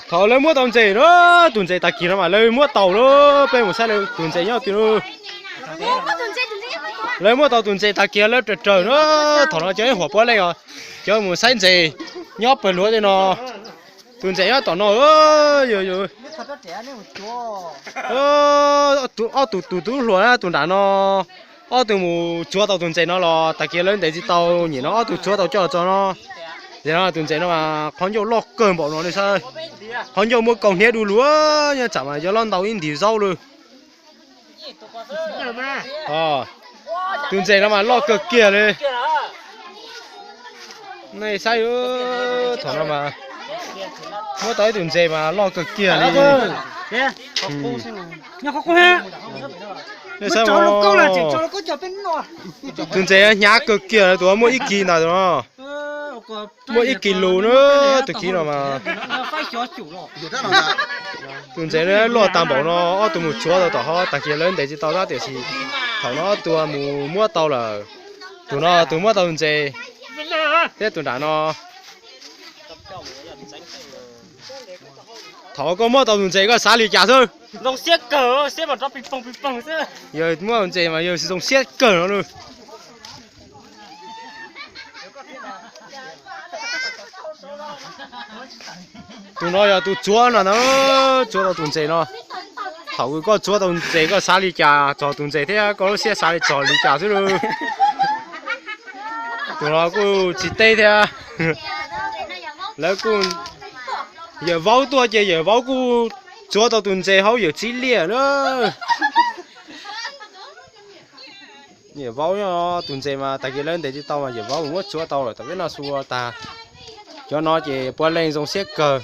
Thaum lawv muab tau ntses na, tus ntses tag kis no mas lawv muab tau lawm, peb mus saib lawv tus ntses nyob twg na. Lawv muab tau tus ntses tag kis lawv raws raws na, thaum no cov huam puav leej os, cov mus saib ntses nyob pawg luav tej no, tus ntses nyob tom no. Ob tug tus tub hluas na, tus nram no, ob tug mus tsuav tau tus ntses no los tag kis lawv ntes tsis tau, nyem no ob tug tsuav tau coj txog no. Tiam no tus ntses no mas qhov ncauj loj kawg npaum no li saib, qhov ncauj muaj kaum hniav du lug, nyob tsam mas yuav loj ntau ib ntiv zaub lawm. Tus ntses no mas loj kawg kiag li. Nej saib, thaum no mas muab tau ib tug ntses mas loj kawg kiag li. Nej saib, tus ntses hnyav kawg kiag, tus muaj ib kis ntawd no, muaj ib kis lus na, tus kis no mas. Tus ntses no luaj tag npaum no, ob tug mus tsuav tau tom hov tag kis lawv ntes tsis tau tab tiam sis thaum no ob tug mus muab tau lawm. Tus no tus muab tau ntses thiab tus nram no. Thaum koj muab tau tus ntses koj xav li cas xwb? Yawg muab ntses mas yawg zoo siab kawg no lawm. Tus no yog tus tsuav no na, tsuav tau tus ntses no. Thaum koj tsuav tau ntses koj xav li cas txog tus ntses thiab koj lub siab xav li txog li cas xwb lawm. Tus no kuj tsis teb thiab. Lawv kuj, yawm vaub tuaj ces yawm vaub kuj tsuav tau tus ntses hauv yawm txhiv liaj na. Yawm vaub nyob tus ntses mas tag kis lawv ntes tsis tau mas yawm vaub mus muab tsuav tau lawm tom peb no xu tag. Cov no ces puav leej zoo siab kawg.